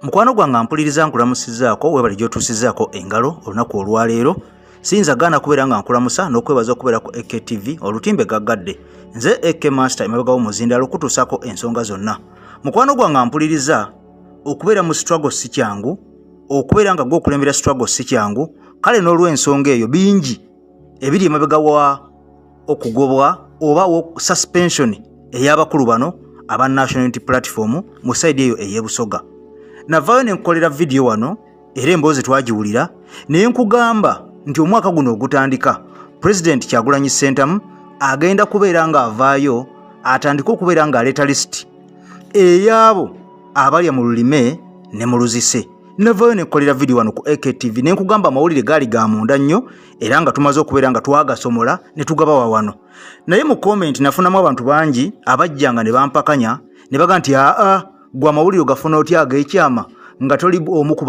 Mukwano gwange ampuliriza, nkulamusizaako, webale gy'otuusizaako engalo olunaku olwaleero. Siyinza gaana kubeera nga nkulamusa n'okwebaza okubeera ku AKTV olutimbe gaggadde. Nze AK Master emabega w'omuzindaalo okutuusaako ensonga zonna. Mukwano gwange ampuliriza, okubeera mu struggle si kyangu, okubeera nga gwe okulembera struggle si kyangu. Kale n'olw'ensonga eyo, bingi ebiri emabega wa okugobwa oba suspension ey'abakulu bano aba National Unity Platform mu side eyo ey'ebusoga. Navaayo ne nkukolera vidiyo wano era emboozi twagiwulira, naye nkugamba nti omwaka guno ogutandika, Pulezidenti Kyagulanyi Ssentamu agenda kubeera ng'avaayo atandike okubeera ng'aleeta lisiti ey'abo abalya mu lulime ne mu luzise. Navaayo nenkukolera vidiyo wano ku AKTV ne nkugamba amawulire gaali ga munda nnyo era nga tumaze okubeera nga twagasomola ne tugabawa wano. Naye mu comment nafunamu abantu bangi abajjanga ne bampakanya ne baga nti, "Aa, gwe amawulire ogafuna otya ag'ekyama nga toli omu ku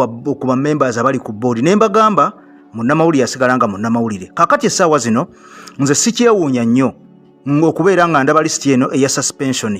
ba members abali ku board?" Ne mbagamba munnamawulire asigala nga munnamawulire. Kakati essaawa zino nze sikyewuunya nnyo ng'okubeera nga ndaba lisiti eno eya suspension,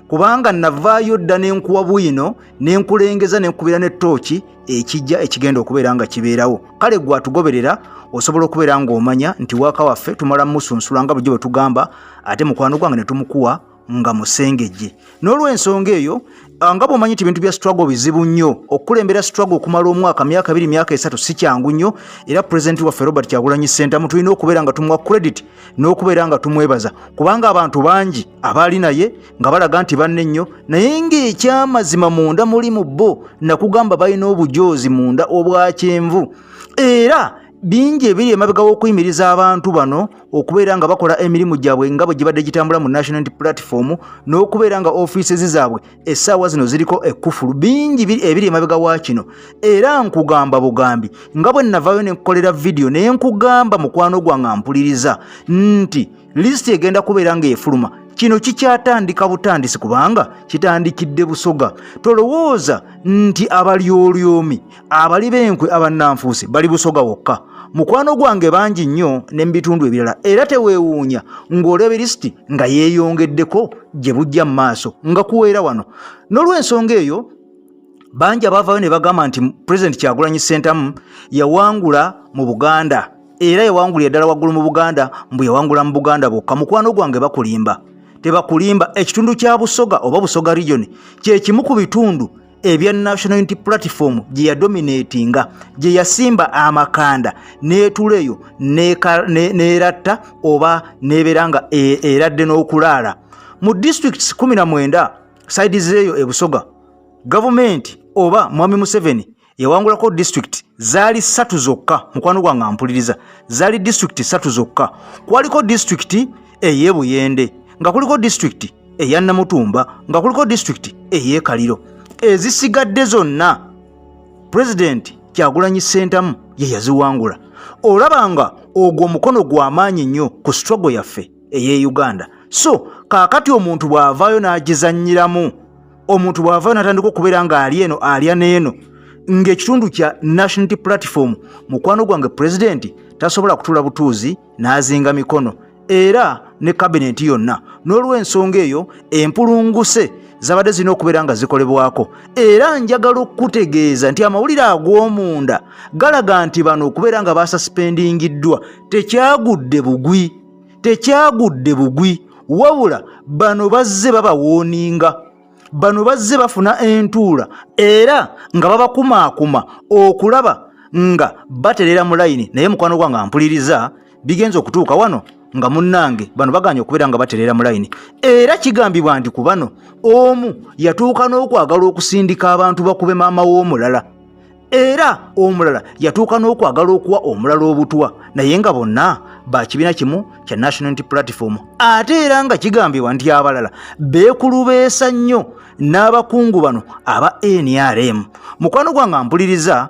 kubanga navaayo dda n'enkuwa bwino n'enkulengeza n'enkubira ne ttooki ekijja ekigenda okubeera nga kibeerawo. Kale gwe atugoberera osobola okubeera ng'omanya nti waaka waffe tumala musunsula nga bulijjo bwe tugamba, ate mukwano gwange ne tumukuwa nga musengejje. N'olw'ensonga eyo, nga bw'omanyi nti ebintu bya struggle bizibu nnyo, okukulembera struggle okumala omwaka, myaka 2, myaka 3 si kyangu nnyo. Era pulezidenti waffe Robert Kyagulanyi Ssentamu tulina okubeera nga tumuwa credit n'okubeera nga tumwebaza, kubanga abantu bangi abaali naye nga balaga nti banne nnyo, naye ng'ekyamazima munda muli mu bo nakugamba balina obujoozi munda obwakyenvu. Era bingi ebiri emabega w'okuyimiriza abantu bano okubeera nga bakola emirimu gyabwe nga bwe gibadde gitambula mu National Unity Platform, n'okubeera nga offices zaabwe essaawa zino ziriko ekkufulu. Bingi ebiri emabega wa kino. Era nkugamba bugambi nga bwe navaayo ne nkukolera vidiyo naye nkugamba, mukwano gwange ampuliriza, nti lisiti egenda kubeera ng'efuluma. Kino kikyatandika butandisi, kubanga kitandikidde Busoga. Tolowooza nti abalyolyomi, abali b'enkwe, abannanfuusi bali Busoga wokka. Mukwano gwange, bangi nnyo ne mu bitundu ebirala. Era teweewuunya ng'olaba lisiti nga yeeyongeddeko gye bujja mu maaso nga kuweera wano. N'olw'ensonga eyo, bangi abaavaayo ne bagamba nti Pulezidenti Kyagulanyi Ssentamu yawangula mu Buganda, era yawangulira ddala waggulu mu Buganda, mbu yawangula mu Buganda bwokka. Mukwano gwange, bakulimba, tebakulimba. Ekitundu kya Busoga oba Busoga Region kye kimu ku bitundu ebya National Unity Platform gye yadominatinga, gye yasimba amakanda n'etula eyo n'eratta oba n'ebeera nga eradde n'okulaala mu districts 19 side zeeyo ebusoga. Gavumenti oba Mwami Museveni yawangulako district zaali ssatu zokka. Mukwano gwange ampuliriza, zaali district ssatu zokka. Kwaliko district ey'ebuyende, nga kuliko district eya Namutumba, nga kuliko district ey'ekaliro. Ezisigadde zonna Pulezidenti Kyagulanyi Ssentamu ye yaziwangula. Olaba nga ogwo omukono gw'amaanyi nnyo ku struggle yaffe ey'e Uganda. So kaakati omuntu bw'avaayo n'agizannyiramu, omuntu bw'avaayo n'atandika okubeera ng'ali eno alya n'eno ng'ekitundu kya National Unity Platform, mukwano gwange, pulezidenti tasobola kutuula butuuzi n'azinga mikono, era ne kabineti yonna. N'olw'ensonga eyo, empulunguse zabadde zirina okubeera nga zikolebwako. Era njagala okukutegeeza nti amawulire ag'omunda galaga nti bano okubeera nga basasuspendingiddwa tekyagudde bugwi, tekyagudde bugwi, wabula bano bazze babawarninga. Bano bazze bafuna entuula era nga babakumaakuma okulaba nga baterera mu layini. Naye mukwano gwange ampuliriza, bigenza okutuuka wano nga munnange bano baganye okubeera nga baterera mu layini. Era kigambibwa nti ku bano omu yatuuka n'okwagala okusindika abantu bakube maama w'omulala, era omulala yatuuka n'okwagala okuwa omulala obutwa, naye nga bonna ba kibiina kimu kya National Unity Platform. Ate era nga kigambibwa nti abalala beekulubeesa nnyo n'abakungu bano aba NRM. Mukwano gwange ampuliriza,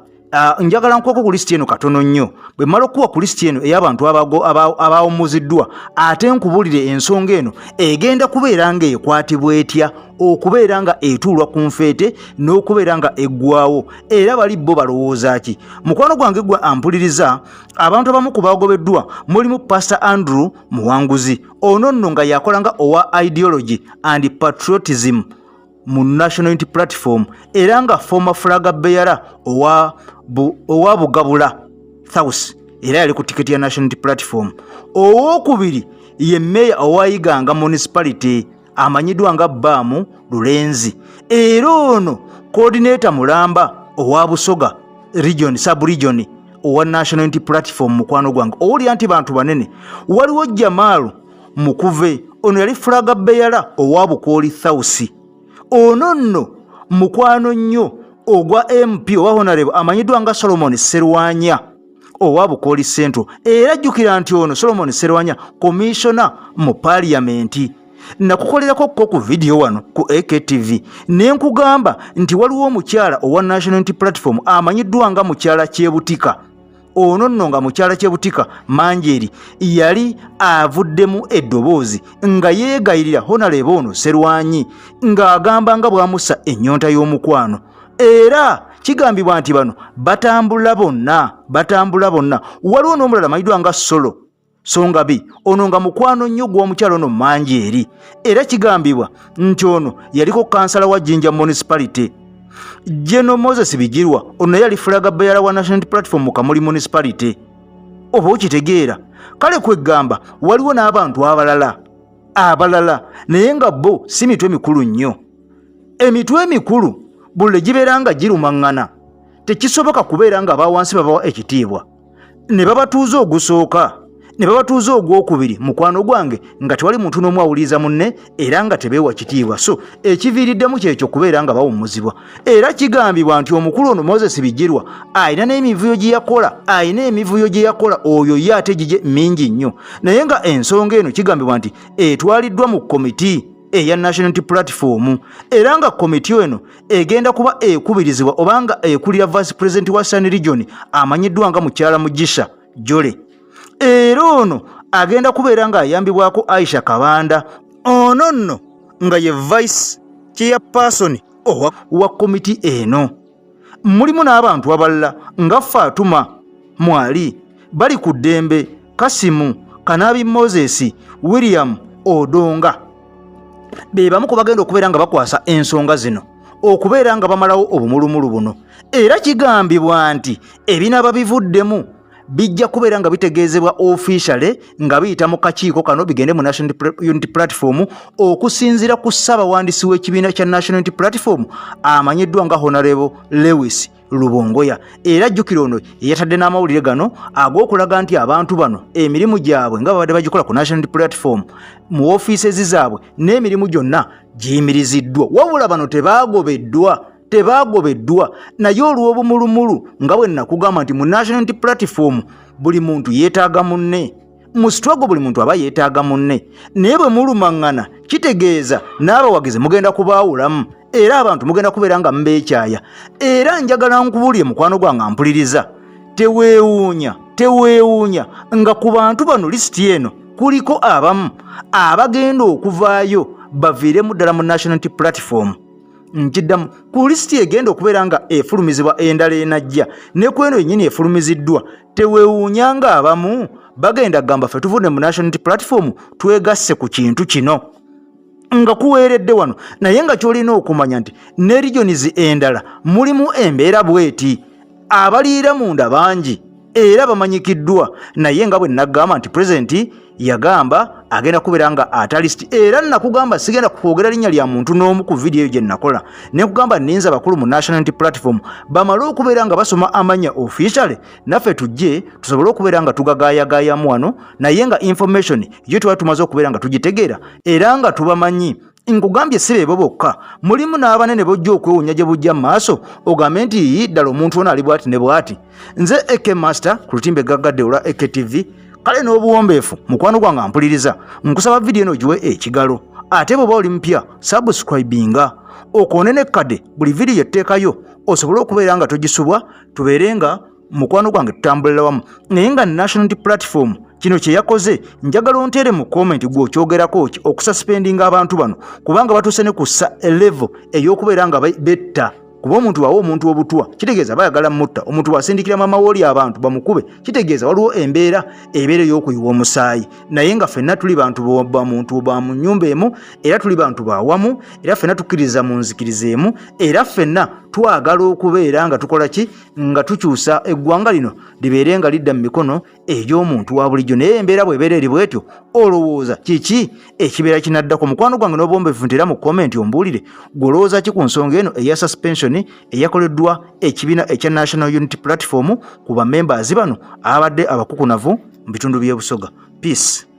njagala nkuwako ku lisiti eno katono nnyo. Bwe mmala okukuwa ku lisiti eno ey'abantu abawummuziddwa, ate nkubulire ensonga eno egenda kubeera ng'ekwatibwa etya okubeera nga etuulwa ku nfeete n'okubeera nga eggwawo, era bali bo balowooza ki. Mukwano gwange gwe ampuliriza, abantu abamu ku bagobeddwa mulimu Pastor Andrew Muwanguzi. Ono nno nga yakola nga owa ideology and patriotism. mu National Unity Platform era nga former flag bearer owa Bugabula South, era yali ku tiketi ya National Unity Platform. Owokubiri ye meeya owa Iganga Municipality amanyiddwa nga Baamu Lulenzi, era ono coordinator mulamba owa Busoga region, sub region owa National Unity Platform. Mukwano gwange, owulira nti bantu banene. Waliwo Jamaalu Mukuve, ono yali flag bearer owa Bukooli South. Ono nno mukwano nnyo ogwa MP owa honorable amanyiddwa nga Solomon Serwanya owa Bukooli Central, era ajjukira nti ono Solomon Serwanya commissioner mu Paaliyamenti. Nakukolerako ko ku vidiyo wano ku AKTV ne nkugamba nti waliwo omukyala owa National Unity Platform amanyiddwa nga mukyala Kyebutika. Ono nno nga mukyala Kyebutika Manjeri yali avuddemu eddoboozi nga yeegayirira honorable ono Serwanyi, ng'agamba nga bw'amussa ennyonta y'omukwano, era kigambibwa nti bano batambula bonna, batambula bonna. Waliwo n'omulala amanyiddwa nga Solo Songabi, ono nga mukwano nnyo gw'omukyala ono Manjeeri, era kigambibwa nti ono yaliko kansala wa Jinja Municipality. Geno Moses Bigirwa, ono naye yali flag bearer wa National Platform mu Kamuli Municipality, oba okitegeera. Kale kwegamba waliwo n'abantu abalala abalala, naye nga bo si mitwe mikulu nnyo. Emitwe emikulu buli gibeera nga girumaŋŋana, tekisoboka kubeera nga abawansi babawa ekitiibwa ne babatuuza ogusooka ne babatuuza ogwokubiri, mukwano gwange, nga tewali muntu n'omu awuliriza munne era nga tebeewa kitiibwa. So ekiviiriddemu kyekyo kubeera nga bawummuzibwa. Era kigambibwa nti omukulu ono Moses Bigirwa alina n'emivuyo gye yakola, alina emivuyo gye yakola, oyo ye ate gigye mingi nnyo, naye nga ensonga eno kigambibwa nti etwaliddwa mu komiti eya National Unity Platform, era nga komiti eno egenda kuba ekubirizibwa obanga ekulira vice president wa Western Region amanyiddwa nga mukyala Mugisha Jole, era ono agenda kubeera ng'ayambibwako Aisha Kabanda, ono nno nga ye vice chairperson owa wa komiti eno. Mulimu n'abantu abalala nga Fatuma Mwali, bali ku ddembe Kasimu Kanabi, Moses William Odonga, be bamu ku bagenda okubeera nga bakwasa ensonga zino okubeera nga bamalawo obumulumulu buno. Era kigambibwa nti ebinaaba bivuddemu bijja kubeera nga bitegeezebwa officially nga biyita mu kakiiko kano, bigende mu National Unity Platform, okusinziira ku ssaabawandiisi w'ekibiina kya National Unity Platform amanyiddwa nga Honorable Lewis Lubongoya. Era jjukira ono yeyatadde n'amawulire gano ag'okulaga nti abantu bano emirimu gyabwe nga babadde bagikola ku National Unity Platform mu ofiises zaabwe n'emirimu gyonna giyimiriziddwa. Wabula bano tebaagobeddwa, tebaagobeddwa, naye olw'obumulumulu, nga bwe nakugamba nti mu National Unity Platform buli muntu yeetaaga munne, mu struggle buli muntu aba yeetaaga munne, naye bwe mulumaŋŋana kitegeeza n'abawagizi mugenda kubaawulamu, era abantu mugenda kubeera nga mubeekyaya. Era njagala nkubuulire, mukwano gwange ampuliriza, teweewuunya, teweewuunya nga ku bantu bano lisiti eno kuliko abamu abagenda okuvaayo baviiremu ddala mu National Unity Platform. Nkiddamu, ku lisiti egenda okubeera nga efulumizibwa endala enajja ne ku eno yennyini efulumiziddwa, teweewuunya nga abamu bagenda kugamba, "Ffe tuvudde mu National Unity Platform, twegasse ku kintu kino." Nga kuweeredde wano, naye nga kyolina okumanya nti ne regions endala mulimu embeera bweti, abaliira munda bangi era bamanyikiddwa. Naye nga bwe nagamba nti pulezidenti yagamba agenda kubeera nga ata lisiti, era nakugamba sigenda kwogera linnya lya muntu n'omu ku vidiyo eyo gye nakola, nekugamba ninza bakulu mu National Unity Platform bamale okubeera nga basoma amannya officially, naffe tujje tusobole okubeera nga tugagaayagaayamu wano. Naye nga information yo twali tumaze okubeera nga tugitegeera era nga tubamanyi. Nkugambye si beebo bokka, mulimu n'abanene bojja okwewuunya gye bujja mu maaso, ogambe nti, "Ii, ddala omuntu ono ali bwati ne bwati." Nze Ak Master ku lutimbe gaggadde olwa AKTV. Kale n'obuwombeefu, mukwano gwange ampuliriza, nkusaba vidiyo eno ogiwe ekigalo, ate bw'oba oli mupya subscribinga, okoone nekkadde buli vidiyo etteekayo osobole okubeera nga togisubwa. Tubeere nga mukwano gwange tutambulira wamu. Naye nga National Unity Platform kino kye yakoze, njagala onteere mu comment gwe okyogerako ki, okususpendinga abantu bano, kubanga batuuse ne ku level ey'okubeera nga betta. Kuba omuntu wawa omuntu obutwa kitegeeza bayagala mutta, omuntu wasindikira maama wooli abantu bamukube kitegeeza waliwo embeera ebeera ey'okuyiwa omusaayi. Naye nga ffenna tuli bantu bamuntu ba mu nnyumba emu, era tuli bantu bawamu, era ffenna tukkiriza mu nzikiriza emu, era ffenna twagala okubeera nga tukola ki, nga tukyusa eggwanga lino libeere nga lidda mu mikono egy'omuntu wa bulijjo. Naye embeera bw'ebeera eri bw'etyo, olowooza kiki ekibeera kinaddako? Mukwano gwange n'obwombefu nti era mu komenti ombuulire gwe olowooza ki ku nsonga eno eya suspension eyakoleddwa ekibiina ekya National Unity Platform ku bamembers bano ababadde abakukunavu mu bitundu by'e Busoga. Peace.